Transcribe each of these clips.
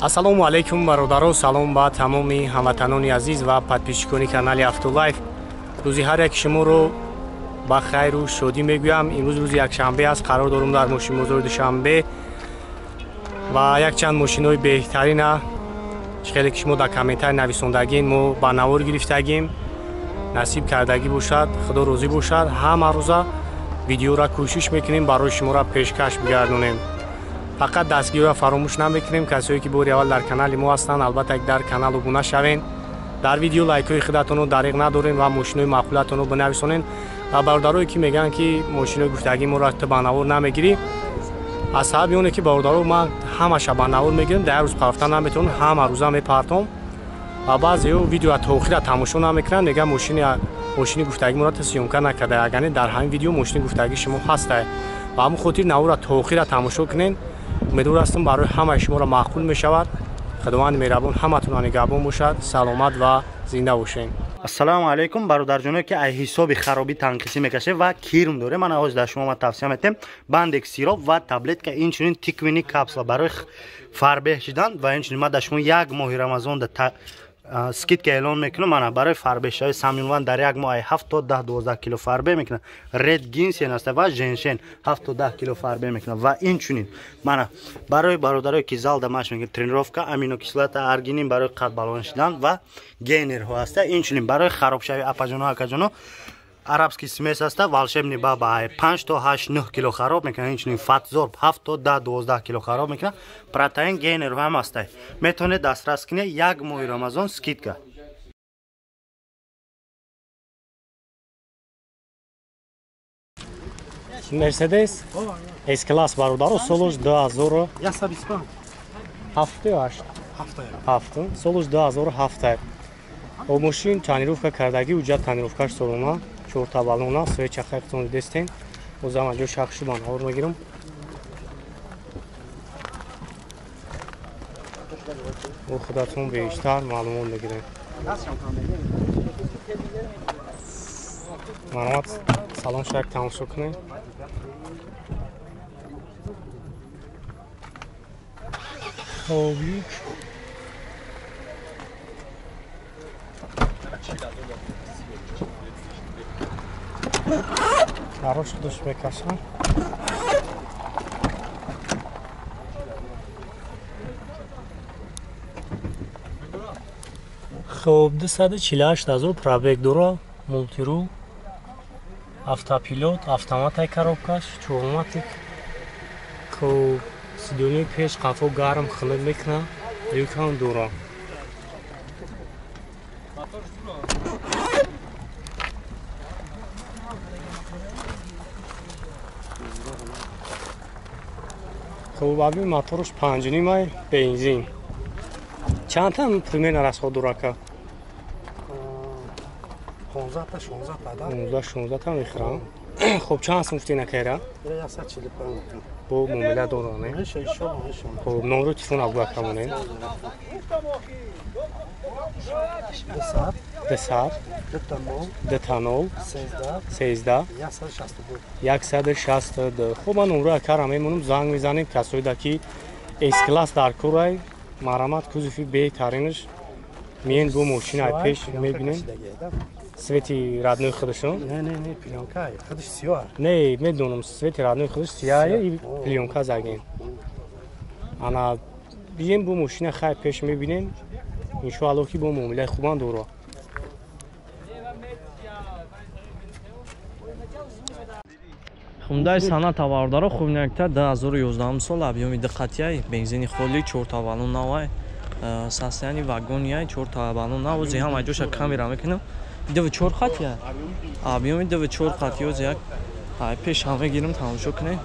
Ассалому алайкум бародаро, салом ба тамоми ҳамватанони азиз ва подписчикони канали Автолайф. Рӯзи ҳар яки шуморо ба хайру шодӣ мегӯям. Имрӯз рӯзи якшанбе аст, қарор дорум дар мошинбозори Душанбе ва якчанд мошинҳои беҳтарина, чӣ хеле ки шумо дар комментарий нависондагин, мо ба навор гирифтагим. Насиб кардагӣ бошад, худо розӣ бошад. Ҳама рӯза видеора кӯшиш мекунем барои шуморо пешкаш бигардонем. Фақат дастгириро фаромӯш намекунем. Касое ки бори аввал дар канали мо ҳастанд, албатта дар канал обуна шавен. Дар видео лайкҳои худатонро дариқ надорем ва мошинои маъқулатонро бинависонен. Ва бародарое ки мегӯянд ки мошинои гуфтагии моро ту ба навор намегирӣ, аз сабаби оне ки бародаро ман ҳамаша ба навор мегирам, дар як рӯз парафта наметавонам, ҳама рӯза мепартом. Ва баъзеҳо видеоро то охира тамошо намекунанд, мегӯянд мошини гуфтагии моро ту съёмка накарда. Агар дар ҳамин видео мошини гуфтагии шумо ҳастае, ба ҳамон хотир наворро то охира тамошо кунед. Умедвор ҳастам барои ҳамаи шуморо маъқул мешавад. Худованди меҳрабон ҳаматонро нигаҳбон бошад. Саломат ва зинда бошед. Ассалому алайкум бародарҷоно, ки аз ҳисоби харобӣ танқисӣ мекашед ва кирм дорем. Ман ҳозир дар шумо ман тавсия метем бандек сироп ва таблетка, инчунин тиквини капсула барои фарбеҳ шидан. Ва инчунин ман дар шумо як моҳи рамазон скидка эълон мекунам. Мана барои фарбеҳшавӣ самюнван дар як моҳ 7 то 10 12 кило фарбеҳ мекунад. Ред гинсен аст ва женшен 7 то 10 кило фарбеҳ мекунад. Ва инчунин мана барои бародарое ки залда машқ мекунад, тренировка, аминокислота, аргинин барои қад баланд шидан ва гейнерҳо аст. Инчунин барои харобшавӣ апаҷоно акаҷоно арабский смесь аст, волшебный баба 5 то 8 9 кило хароб мекунад. Инчунин фатзорб 7 то 10 12 кило хароб мекунад. Протеин гейнер ҳам аст. Метавонед дастрас кунед, як моҳи рамазон скидка. Мерседес С-класс бародаро, солуш 2007 8 7 солуш 2007. О мошин тонировка кардагӣ, уҷа тонировкаш солона чорта балона, свеча хайқтон дидестен. Озам аҷо шахши ба навор мегирам. О худатон бештар маълумот мегирем. Марҳамат, салон шак тамошо кунед. Хоб, дарош худаш мекашам. Хоб, 248,000 пробег дора, мултирул, автопилот, автоматай коробкаш, чорматик. Хоб, сидони пеш қафо гарм хунук мекунад, люкам дора. Хоб, аби моторш 5.5 бензин. Чанд там примерно расход дурака? 15 та 16 та, да? 15 16 та мехрам. Хоб, чанд сум гуфтӣ накайра? 145. Бо муомила дора, не? Хоб, номро телефон абгӯ акамонем. 200 2 0 13 162. Хоб, ман номро акара мемонам, занг мезанем. Касоида ки С-класс дар корай, марҳамат, кузови беҳтаринаш миен бо мошина пеш мебинем. Цвети родной худашон? Не, не, не, плёнка, худаш сиёҳ. Не, медонам, цвети родной худаш сиёҳ и плёнка заген. Ана бием бо мошина хай пеш мебинем. Иншоаллоҳ ки бо муомилаи хубам дора. Хундай санат бародаро, хубнякта 2011 сол объёми диққатияй, бензини холи, чорта баллон навай, состояние вагонияй, чорта баллон нав, ози ҳама ҷоша камера мекунам. 2.4 хатия. Объёми 2.4 хати ози як пеш ҳам мегирам, тамошо кунед.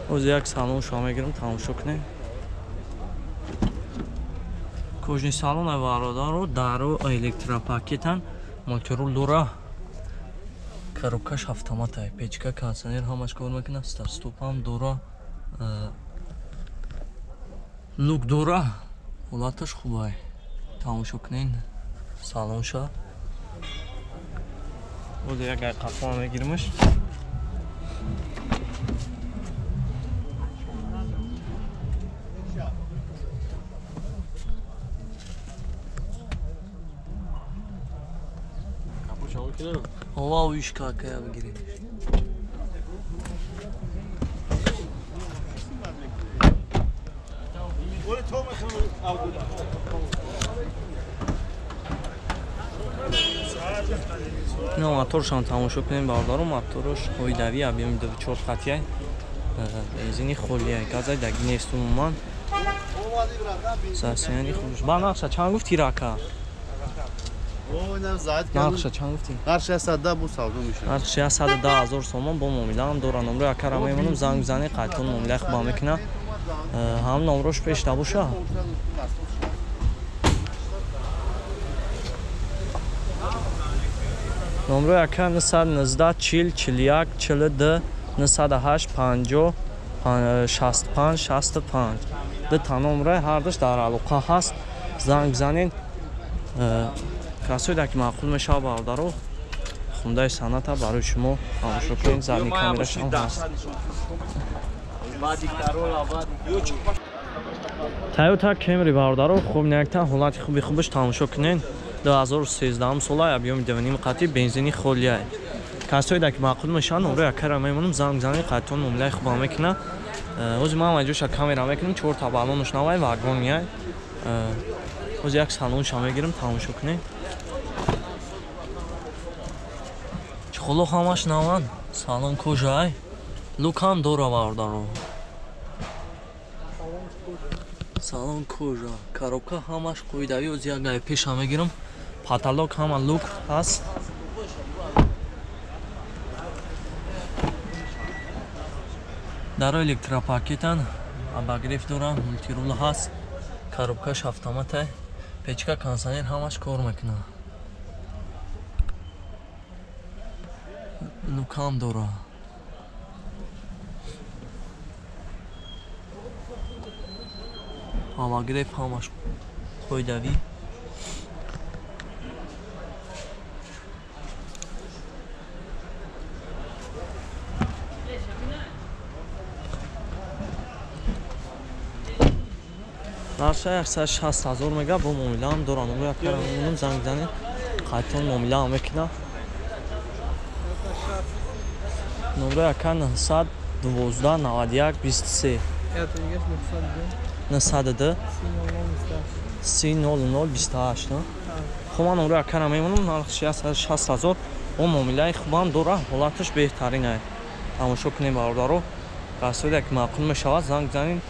Ози як салон шуа мегирам, тамошо кунед. Кожни салон ай бародаро, дару электропакетан, мултирул дора. Коробкаш автомат ай, печка, кондиционер ҳамаш кор мекунад, старт-стоп ҳам дора. Люк дора. Ҳолаташ хуб ай. Тамошо кунед салонша. Ози як гай қафо мегиримаш. Ова уишка кая бигирем. Ина моторшам тамошо кунем бародаро, моторош ҳойдавӣ объёми 24 хатия, бензини холия, газай даги нест умуман. Сасияни хуш. Ба нақша чанд гуфти рака? Нархша чанд гуфтӣ? Нархша 110 бу савдо мешавад. Нархша 110 ҳазор сомон бо муомилаам дора. Номро якара мемонам, занг бизанед, қайтон муомила хуба мекунам. Ҳам номрош пешта боша. Номро яка 919 40 41 42 908 50 65 65. Ду та номро ҳардуш дар алоқа ҳаст. Занг бизанед. Касоида ки маъқул мешавад бародаро, хундаи санъата барои шумо тамошо кунед, задни камерашам ҳаст. Toyota Camry бародаро, хуб якта ҳолати хуби хубаш тамошо кунед. 2013 сола объёми 2.5 қати бензини холия. Касоида ки маъқул мешавад, номро якара мемонам, занг бизанед, қайтон муомилаи хуба мекунад. Ҳозир ман ҳамаҷоша камера мекунам, 4 та баллонаш навай вагон меяй. Ҳозир як салонша мегирам, тамошо кунед. Чхоло ҳамаш наванд, салон кожай, лукам дора бародаро. Салон кожа, коробка ҳамаш қоидави. Ҳозир як гай пеша мегирам, потолок ҳама лук ҳаст. Даро электропакетан, обогрев дора, мультирул ҳаст, коробкаш автоматай, печка, кондиционер ҳамаш кор мекунад. Лукам дора. Обогрев ҳамаш қоидавӣ. Нарша 160 ҳазор мега бо муомилаам дора. Номро якара мемонам, занг бизанед, қайтон муомилаам мекунад. Номро яка 912 91 23 902 30 00 28. Хуб, ман номро якара мемонам, нархш 160 ҳазор бо муомилаи хубам дора, ҳолаташ беҳтарин ай. Тамошо кунем бародаро, касоида ки маъқул мешавад, занг бизанед,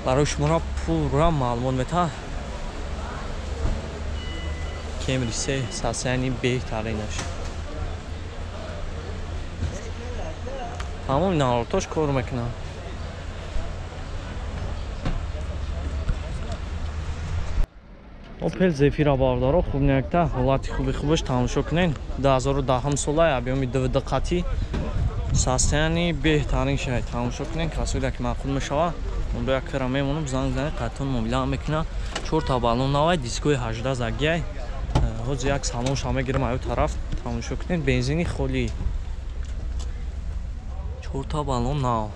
барои шуморо пурра маълумот метаҳад. Camry 3 сасияни беҳтаринаш. Тамоми наворотош кор мекунад. Opel Zafira бародаро, хуб якта ҳолати хуби хубаш тамошо кунед. 2010 сола объёми 2 қати, сасияни беҳтарин шай. Тамошо кунед, касоида ки маъқул мешавад, номро якара мемонам, занг бизанед, қайтон муомила мекунад. 4 та баллон навай, дискои 18 загиай. Ҳозир як салонша мегирам аю тараф, тамошо кунед, бензини холӣ. 4 та баллон нав.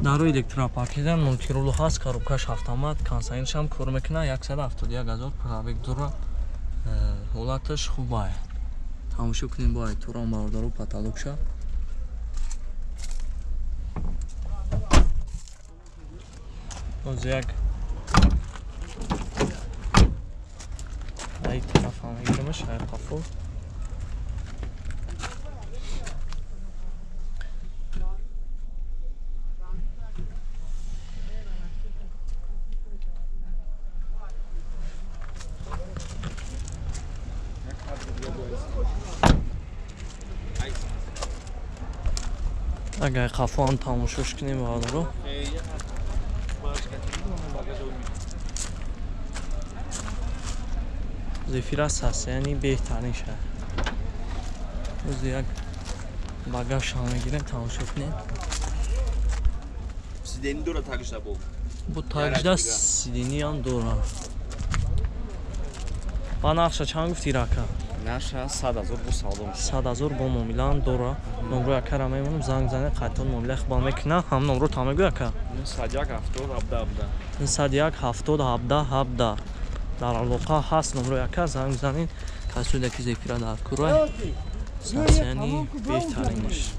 Даро электропакетан, мультирул ҳаст, коробкаш автомат, кондиционершам кор мекунад, 171 ҳазор пробег дора. Ҳолаташ хубай. Тамошо кунем бо айторам бародаро, потолокша. Ҳозир як ай тарафам мегирамаш, ай қафо. Агар қафоам тамошош кунем бародаро. Зефира сасияни беҳтарин шаҳр. Ози як багажшам мегирем, тамошо кунем. Бо тагжда Сидениям дора. Ба нархша чанд гуфти, рака? Нарша 100 000, бо савдо мешавад. 100 000, бо муомилаам дора. Номро якара мемонам, занг зане, қайтон муомила хиба мекуна. Ҳам номро та мегӯ, ака. 901 70 17 17. 901 70 17 17 дар алоқа ҳаст номро яка, занг занед. Касоде ки Зефира дар курай, состояние беҳтаринаш.